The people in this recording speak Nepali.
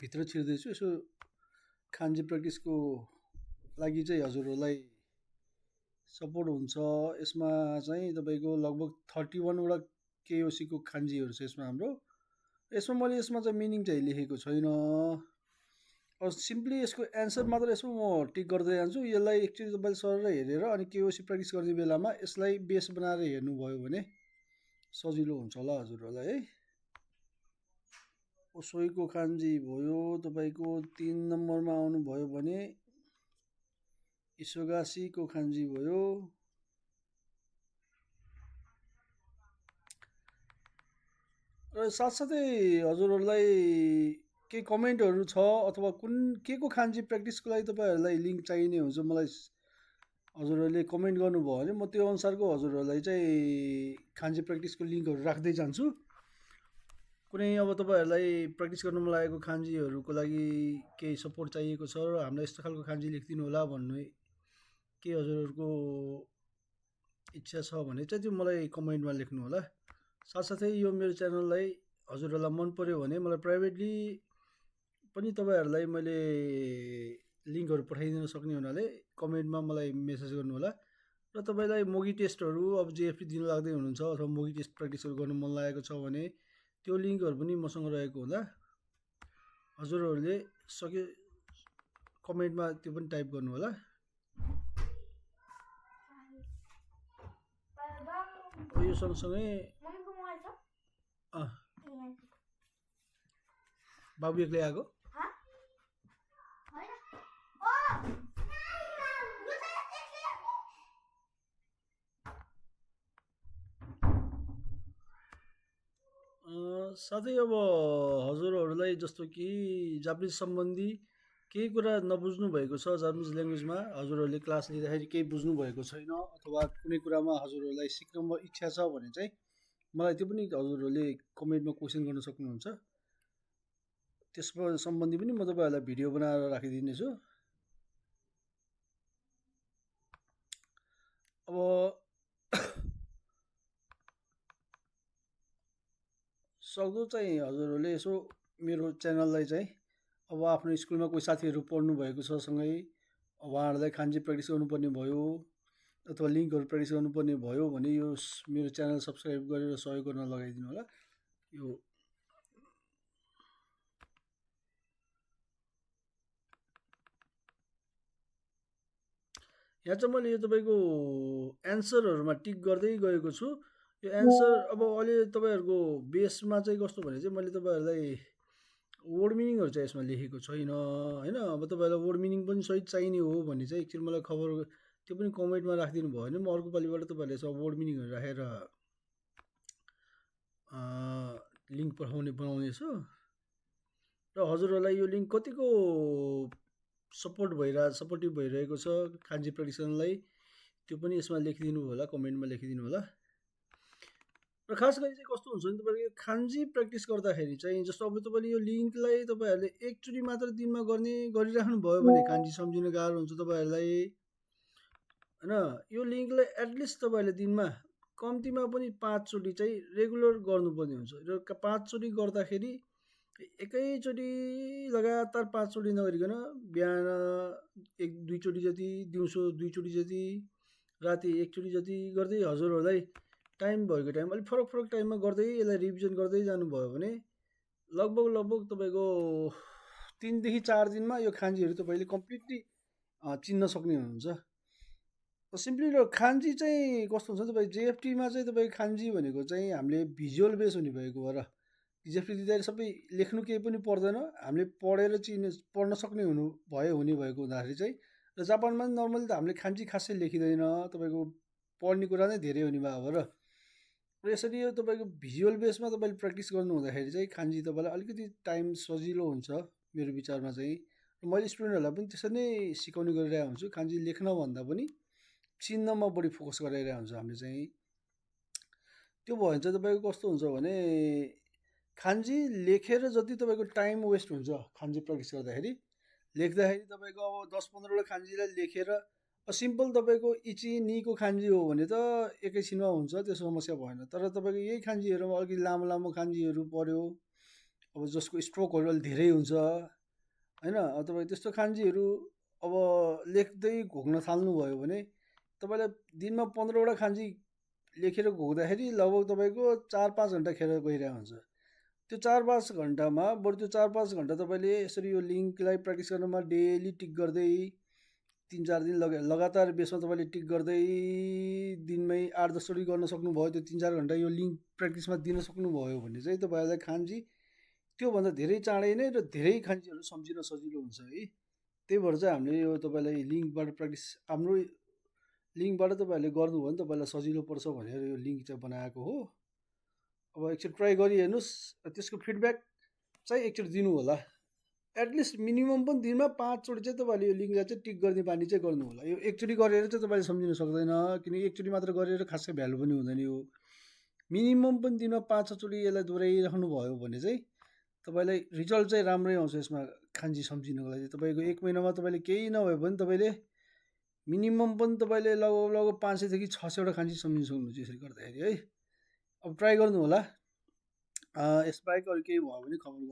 भित्र छिर्दैछु यसो खान्जी प्र्याक्टिसको लागि चाहिँ हजुरहरूलाई सपोर्ट हुन्छ। यसमा चाहिँ तपाईँको लगभग 31वटा केओसीको खान्जीहरू छ यसमा हाम्रो। यसमा मैले यसमा चाहिँ मिनिङ चाहिँ लेखेको छैन, सिम्पली यसको एन्सर मात्र यसो म टिक गर्दै जान्छु। यसलाई एकचोटि तपाईँले सर हेरेर अनि केओसी प्र्याक्टिस गर्ने बेलामा यसलाई बेस बनाएर हेर्नुभयो भने सजिलो हुन्छ होला हजुरहरूलाई है। ओसोईको खान्जी भयो तपाईँको 3 नम्बरमा आउनुभयो भने इसोगासीको खान्जी भयो। र साथसाथै हजुरहरूलाई केही कमेन्टहरू छ अथवा के को खान्जी प्र्याक्टिसको लागि तपाईँहरूलाई लिङ्क चाहिने हुन्छ मलाई हजुरहरूले कमेन्ट गर्नुभयो भने म त्यो अनुसारको हजुरहरूलाई चाहिँ खान्जी प्र्याक्टिसको लिङ्कहरू राख्दै जान्छु। कुनै अब तपाईँहरूलाई प्र्याक्टिस गर्नु लागेको खान्जीहरूको लागि केही सपोर्ट चाहिएको छ र हामीलाई यस्तो खालको खान्जी लेखिदिनु होला भन्ने के हजुरहरूको इच्छा छ भने चाहिँ त्यो मलाई कमेन्टमा लेख्नु होला। साथसाथै यो मेरो च्यानललाई हजुरहरूलाई मन पर्यो भने मलाई प्राइभेटली पनि तपाईँहरूलाई मैले लिङ्कहरू पठाइदिन सक्ने हुनाले कमेन्टमा मलाई मेसेज गर्नु होला। र तपाईँलाई मोगी टेस्टहरू अब जेएफटी दिनु लाग्दै हुनुहुन्छ अथवा मोगी टेस्ट प्र्याक्टिसहरू गर्नु मन लागेको छ भने त्यो लिङ्कहरू पनि मसँग रहेको हुँदा हजुरहरूले सक्यो कमेन्टमा त्यो पनि टाइप गर्नु होला। यो सँगसँगै बाबु एक्लै आएको साथै अब हजुरहरूलाई जस्तो कि जापानिज सम्बन्धी केही कुरा नबुझ्नु भएको छ जापानिज ल्याङ्ग्वेजमा हजुरहरूले क्लास लिँदाखेरि केही बुझ्नु भएको छैन अथवा कुनै कुरामा हजुरहरूलाई सिक्न इच्छा छ भने चाहिँ मलाई त्यो पनि हजुरहरूले कमेन्टमा क्वेसन गर्न सक्नुहुन्छ। त्यसमा सम्बन्धी पनि म तपाईँहरूलाई भिडियो बनाएर राखिदिनेछु। अब सक्दो चाहिँ हजुरहरूले यसो मेरो च्यानललाई चाहिँ अब आफ्नो स्कुलमा कोही साथीहरू पढ्नु भएको छ सँगै उहाँहरूलाई खान्जी प्र्याक्टिस गर्नुपर्ने भयो अथवा लिङ्कहरू प्र्याक्टिस गर्नुपर्ने भयो भने यो मेरो च्यानल सब्सक्राइब गरेर सहयोग गर्न लगाइदिनु होला। यो यहाँ चाहिँ मैले यो तपाईँको एन्सरहरूमा टिक गर्दै गएको छु। यो एन्सर अब अहिले तपाईँहरूको बेसमा चाहिँ कस्तो भने चाहिँ मैले तपाईँहरूलाई वर्ड मिनिङहरू चाहिँ यसमा लेखेको छैन होइन। अब तपाईँहरूलाई वर्ड मिनिङ पनि सहित चाहिने हो भने चाहिँ एकचोटि मलाई खबर त्यो पनि कमेन्टमा राखिदिनु भयो भने म अर्को पालिबाट तपाईँहरूले यसमा वर्ड मिनिङहरू राखेर लिङ्क बनाउनेछु। र हजुरहरूलाई यो लिङ्क कतिको सपोर्टिभ भइरहेको छ खान्जी प्र्याक्टिस गर्नलाई त्यो पनि यसमा लेखिदिनु होला, कमेन्टमा लेखिदिनु होला। र खास गरी चाहिँ कस्तो हुन्छ भने तपाईँले खान्जी प्र्याक्टिस गर्दाखेरि चाहिँ जस्तो अब तपाईँले यो लिङ्कलाई तपाईँहरूले एकचोटि मात्र दिनमा गरिराख्नु भयो भने खान्जी सम्झिन गाह्रो हुन्छ तपाईँहरूलाई होइन। यो लिङ्कलाई एटलिस्ट तपाईँहरूले दिनमा कम्तीमा पनि 5 चोटि चाहिँ रेगुलर गर्नुपर्ने हुन्छ। र 5 चोटि गर्दाखेरि एकैचोटि लगातार 5 चोटि नगरिकन बिहान 1-2 चोटि जति, दिउँसो 2 चोटि जति, राति 1 चोटि जति गर्दै हजुरहरूलाई टाइम भएको टाइम अलिक फरक फरक टाइममा गर्दै यसलाई रिभिजन गर्दै जानुभयो भने लगभग तपाईँको 3 देखि 4 दिनमा यो खान्जीहरू तपाईँले कम्प्लिटली चिन्न सक्ने हुनुहुन्छ। सिम्पली र खान्जी चाहिँ कस्तो हुन्छ तपाईँ जेएफटीमा चाहिँ तपाईँको खान्जी भनेको चाहिँ हामीले भिजुअल बेस हुने भएको भएर जेएफटी दिँदाखेरि सबै लेख्नु केही पनि पर्दैन, हामीले पढेर पढ्न सक्ने हुने भएको हुँदाखेरि चाहिँ। र जापानमा पनि नर्मली त हामीले खान्जी खासै लेखिँदैन, तपाईँको पढ्ने कुरा नै धेरै हुने भएको भएर र यसरी यो तपाईँको भिजुअल बेसमा तपाईँले प्र्याक्टिस गर्नु हुँदाखेरि चाहिँ खान्जी तपाईँलाई अलिकति टाइम सजिलो हुन्छ मेरो विचारमा चाहिँ। र मैले स्टुडेन्टहरूलाई पनि त्यसरी नै सिकाउने गरिरहेको हुन्छु। खान्जी लेख्नभन्दा पनि चिन्नमा बढी फोकस गरिरहेको हुन्छ हामीले चाहिँ। त्यो भयो भने चाहिँ तपाईँको कस्तो हुन्छ भने खान्जी लेखेर जति तपाईँको टाइम वेस्ट हुन्छ खान्जी प्र्याक्टिस गर्दाखेरि, लेख्दाखेरि तपाईँको अब 10-15वटा खान्जीलाई लेखेर सिम्पल तपाईँको इची निको खान्जी हो भने त एकैछिनमा हुन्छ, त्यो समस्या भएन। तर तपाईँको यही खान्जीहरूमा अलिकति लामो लामो खान्जीहरू पऱ्यो, अब जसको स्ट्रोकहरू अलिक धेरै हुन्छ होइन, अब तपाईँ त्यस्तो खान्जीहरू अब लेख्दै घोक्न थाल्नुभयो भने तपाईँलाई दिनमा 15वटा खान्जी लेखेर घोक्दाखेरि लगभग तपाईँको 4-5 घन्टा खेर गइरहेको हुन्छ। त्यो 4-5 घन्टामा बरु त्यो 4-5 घन्टा तपाईँले यसरी यो लिङ्कलाई प्र्याक्टिस गर्नमा डेली टिक गर्दै 3-4 दिन लगातार बेसमा तपाईँले टिक गर्दै दिनमै 8-10चोटि गर्न सक्नुभयो, त्यो 3-4 घन्टा यो लिङ्क प्र्याक्टिसमा दिन सक्नुभयो भने चाहिँ तपाईँलाई खान्जी त्योभन्दा धेरै चाँडै नै र धेरै खान्जीहरू सम्झिन सजिलो हुन्छ है। त्यही भएर चाहिँ हामीले यो तपाईँलाई लिङ्कबाट प्र्याक्टिस हाम्रो लिङ्कबाट तपाईँहरूले गर्नुभयो भने तपाईँलाई सजिलो पर्छ भनेर यो लिङ्क चाहिँ बनाएको हो। अब एकचोटि ट्राई गरी हेर्नुहोस्, त्यसको फिडब्याक चाहिँ एकचोटि दिनु होला। एटलिस्ट मिनिमम पनि दिनमा 5 चोटि चाहिँ तपाईँहरूले यो लिङ्कलाई चाहिँ टिक गर्ने बानी चाहिँ गर्नु होला। यो एकचोटि गरेर चाहिँ तपाईँले सम्झिन सक्दैन, किनकि एकचोटि मात्र गरेर खासै भ्यालु पनि हुँदैन। यो मिनिमम पनि दिनमा 5-6 चोटि यसलाई दोहोऱ्याइराख्नु भयो भने चाहिँ तपाईँलाई रिजल्ट चाहिँ राम्रै आउँछ। यसमा खान्जी सम्झिनुको लागि तपाईँको 1 महिनामा तपाईँले केही नभए पनि तपाईँले मिनिमम पनि तपाईँले लगभग 500 देखि 600वटा खान्जी सम्झिन सक्नुहुन्छ यसरी गर्दाखेरि है। अब ट्राई गर्नु होला। यसबाहेक अरू केही भयो भने खबर